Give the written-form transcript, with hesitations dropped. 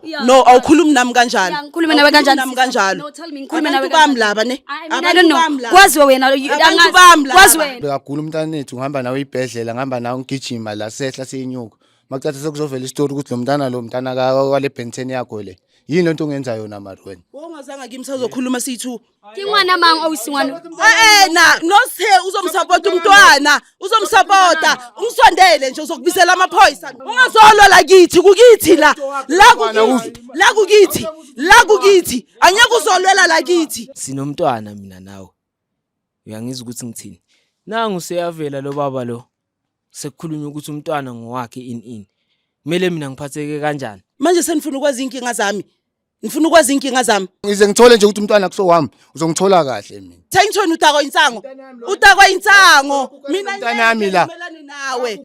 Yeah, No, yeah. awukhulumi nami kanjalo. Yeah, ngikhulume nawe kanjani, Awukhulumi nami sister? kanjalo. No, tell me, ngikhulume nawe Abantu bami kanjani? laba ne. Ay, mina I Abantu don't know. bami laba. Kwaziwe wena, Abantu angazi. bami laba. Kwazi wena. Bekagula umntanethu, ngihamba nawe ibhedlela, ngihamba nawe ngigijima la, sehla siyinyuka. Makucatha sekuzovela isitori ukuthi lo mntana, lo mntana wale benten yakho le. Yini lento ongenza yona mari wena? Wongazanga kimi sazokhuluma siyi-two. Ke ngwana mang ausi ngwana? Eh na nosithe uzomsapota umntwana, uzomsapota. Ungisondele nje uzokubisela amaphoyisa. Ungazolwa la kithi, kukithi la. La kukithi, la kukithi, la kukithi. Angeke uzolwela la kithi. Sinomntwana mina nawe, uyangizwa ukuthi ngithini? Nangu seyavela lo baba lo, sekukhulunywa ukuthi umntwana ngowakhe, ini ini. Kumele mina ngiphatheke kanjani? Manje senifuna ukwazi inkinga zami. Ngifuna ukwazi inkinga zami. Ngize ngithole nje ukuthi umntwana kusowami, uzongithola kahle mina. Thengithweni utakwa insango. Utakwa insango. Mina Mntanami la. ngimelane nawe.